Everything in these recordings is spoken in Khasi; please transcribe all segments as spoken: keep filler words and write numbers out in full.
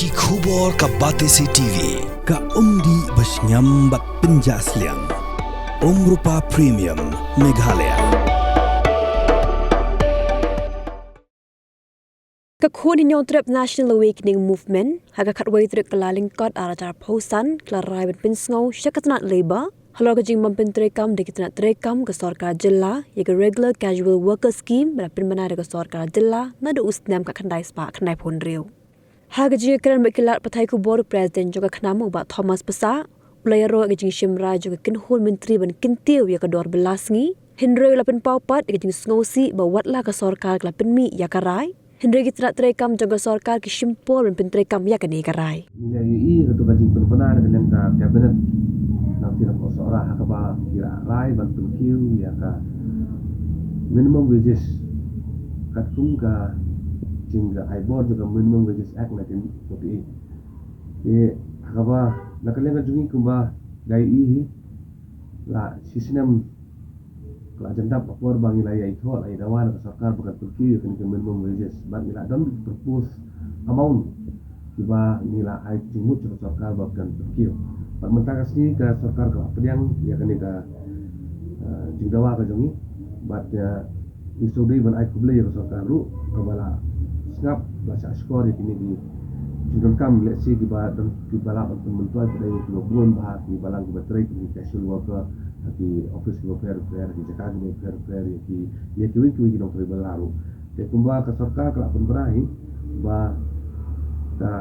Ki khubor ka Batesi T V, ka umdih ba shngiam bad pynjah sliang. Umrupa Premium, Meghalaya. Ka Khun Hynñiewtrep National Awakening Movement, ha ka khatwei tarik Kyllalyngkot ar hajar arphew san, ka la rai ban pynsngew sha ka tnat Labour halor ka jingbym pyntreikam da ki tnat treikam ka sorkar jylla ïa ka Regular Casual Worker Scheme ba la pynbna da ka sorkar jylla naduh u snem khatkhyndai spah khyndaiphew hynriew. Ha ka jingïakren bad ki lad pathai khubor, u President jong ka KHNAM, u Bah Thomas Passah, u la ïaroh ïa ka jingshim rai jong ka kynhun myntri ban kyntiew ïa ka dor bylla sngi, hynrei u la pynpaw pat ïa ka jingsngewsih ba watla ka sorkar ka la pynmih ïa ka rai, hynrei ki tnat treikam jong ka sorkar ki shim por ban pyntreikam ïa kane ka rai. Ngi la ïohi ïa kato ka jingpynbna na ka liang ka Cabinet, na ka liang ka sorkar, ha kaba ki la rai ban pynkiew ïa ka minimum wages katkum ka jingaiei bor jong ka Minimum Wages Act nineteen forty-eight. Te ha kaba na ka liang ka jong ngi kumba ngi la ïohi hi, la shisnem ka la jan dap ka por ba ngi la ïai thoh, la ïai dawa na ka sorkar ba kan pynkiew ïa kane ka minimum wages. Bad ngi la don proposed amount kiba ngi la ai jingmut sha ka sorkar ba kan pynkiew. Bad mynta ka sngi ka sorkar ka la pdiang ïa kane ka, eh, jingdawa ka jong ngi. Bad, eh, ngi sngewdei ban ai khublei ïa ka sorkar ruh kaba la sngap, la shah shkor ïa kine ki jingdonkam, lehse kiba don, kiba lah ban pynmyntoi, ki dei kiba bun bha ki balang kiba trei, ki casual worker ha ki office kiba pher pher, ha ki jaka kiba pher pher, ïa ki, ïa kiwei kiwei ki nongtrei bylla ruh. Te kumba ka sorkar ka la pynbna hi ba ka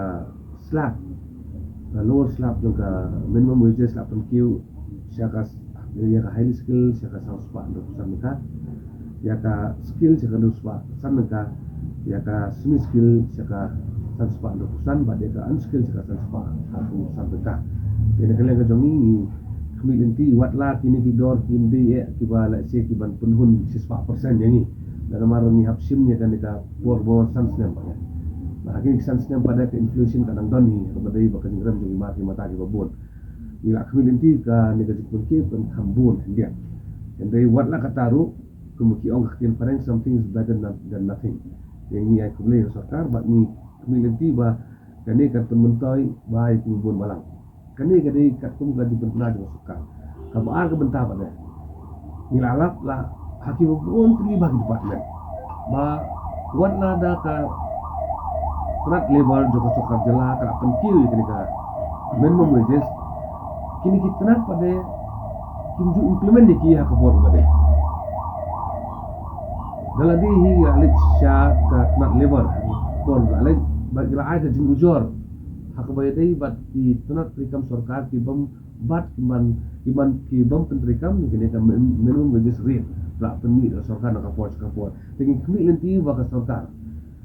slab, ka lower slab jong ka minimum wages la pynkiew sha ka, ïa ka highly skilled sha ka saw spah hynriewphew san tyngka, ïa ka skilled sha ka hynriewspah san tyngka, ïa ka semi skilled sha ka san spah hynriewphew san, bad ïa ka unskilled sha ka san spah arphew san tyngka. Te na ka liang ka jong ngi, ngi khmih lynti, watla kine ki dor kim dei eh kiba, lehse, kiban pynhun shispah percent ïa ngi. Namar ngi hap shim ïa kane ka por ba wan san snem pat. Bad ha kine ki san snem pat ka inflation ka dang don hi, kaba dei ba ka jingrem jong ngi mar ki mata kiba bun. Ngi la khmih lynti kane ka jingpynkiew kan kham bun khyndiat. Hynrei watla kata ruh, kum ki ong ha ka ktien phareng, something is better than, than nothing. Te ngi ai khublei ïa ka sorkar bad ngi khmih lynti ba kane kan pynmyntoi bha ïa kiba bun balang. Kane ka dei katkum ka jingpynbna jong ka sorkar. Kaba ar ka bynta pat, ngi la lap la ha kiba bun tylli bha ki department ba watla da ka tnat labour jong ka sorkar jylla ka la pynkiew ïa kane ka minimum wages, kine ki tnat pat kim ju implement ïa ki ha ka por ba dei. Da lade hi ngi la leit sha ka tnat labour ha ka por ba la leit, bad ngi la ai ka jingujor ha kaba ïadei bad ki tnat treikam sorkar ki bym bat, ki man, ki man, ki bym pyntreikam ïa kane ka min-, minimum wages rate ba la pynmih da ka sorkar na ka por sha ka por. Te ngi khmih lynti ba ka sorkar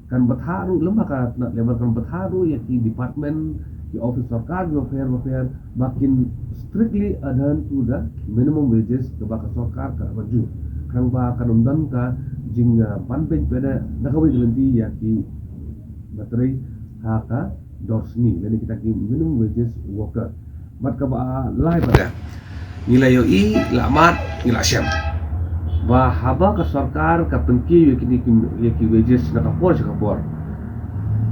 kan bthah ruh, lem bad ka tnat labour, kan bthah ruh ïa ki department, ki office sorkar kiba pher bapher ba kin strictly adhere to the minimum wages kaba ka sorkar ka la ban ju, khnang ba kan ym don ka jing, ah, ban beiñ pat na kawei ka lynti ïa kiba trei ha ka dor sngi, lane kita ki minimum wages worker. Bad kaba lai pat, ngi la ïohi, la mad, ngi la shem ba haba ka sorkar ka pynkiew ïa kine ki, ïa ki wages na ka por sha ka por,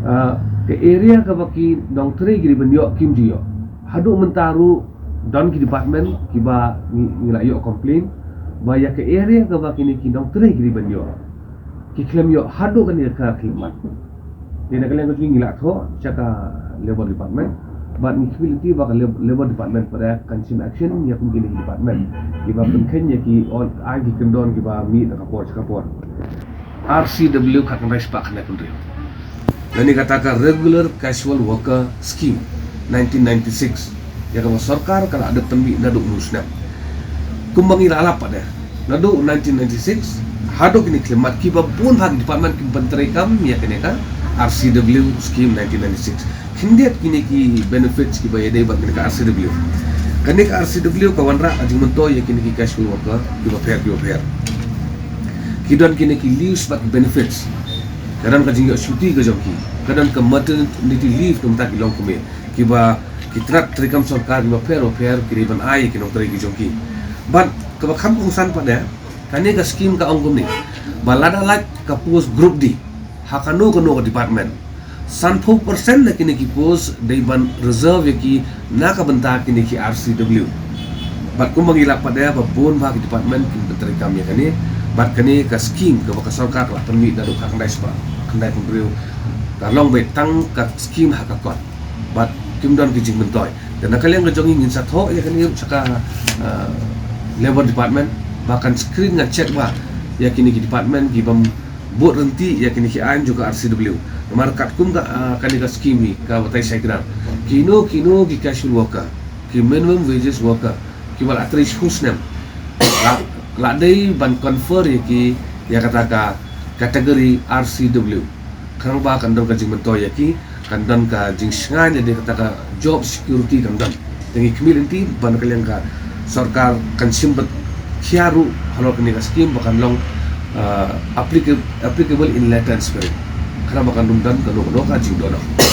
ah, ka area kaba ki nongtrei ki dei ban ïoh kim ju ïoh. Haduh mynta ruh don ki department kiba ngi, ngi la ïoh complain ba ïa ka area kaba kine ki nongtrei ki dei ban ïoh, ki khlem ïoh haduh kane ka khyllipmat. Te na ka liang ka jong ngi, ngi la thoh sha ka Labour Department bad ngi khmih lynti ba ka Lab-, Labour Department pat kan shim action ïa kum kine ki department kiba pynkheiñ ïa ki, ong, ai ki kyndon kiba mih na ka por sha ka por. R C W khatkhyndai spah khyndaiphew hynriew, lane kata ka Regular Casual Worker Scheme nineteen ninety-six, ïa kaba sorkar ka la dep pynmih naduh u snem. Kumba ngi la lap pat, naduh nineteen ninety-six haduh kine khyllipmat, kiba bun bha ki department kim pyntreikam ïa kane ka R C W scheme nineteen ninety-six. Khyndiat kine ki benefits kiba ïadei bad kane ka R C W. Kane ka R C W ka wanrah ka jingmyntoi ïa kine ki casual worker kiba pher kiba pher. Ki don kine ki leaves bad benefits. Ka don ka jingïoh shuti ka jong ki, ka don ka maternity leave, kumta ki long kmie, kiba ki tnat treikam sorkar kiba pher bapher ki dei ban ai ïa ki nongtrei ki jong ki. Bad kaba kham kongsan pat, kane ka scheme ka ong kumne ba lada lait ka post group D ha kano kano ka department, Sanphew percent na kine ki post dei ban reserve ïa ki na ka bynta kine ki R C W. Bad kumba ngi la pat ïa ba bun ba ki department ki ban trei kam ïa kane. Bad kane ka scheme kaba ka sorkar ka la pynmih naduh ka khyndai spah khyndai phew hynriew ka long beit tang ka scheme ha ka kot. Bad kim don ki jingmyntoi. Te na ka liang ka jong ngi ngin sa thoh ïa kane ruh sha ka, ah, Labour Department ba kan screen ngan check ba ïa kine ki department ki bym bud ryntih ïa kine ki aiñ jong ka R C W. Namar katkum ka, ah, kane ka scheme hi ka batai shai kdar. Kino kino ki casual worker, ki minimum wages worker, kiba la trei shu snem, la, la dei ban confer ïa ki ïa kata ka category R C W. Khnang ba kan don ka jingmyntoi ïa ki, kan don ka jingshngaiñ ïa kata ka job security kan don. Te ngi khmih lynti ba na ka liang ka sorkar kan shim bad khia ruh halor kane ka scheme ba kan long, ah, applica-, applicable in letter and spirit. Khnang ba kan ym don kano kano ka jingdohnud.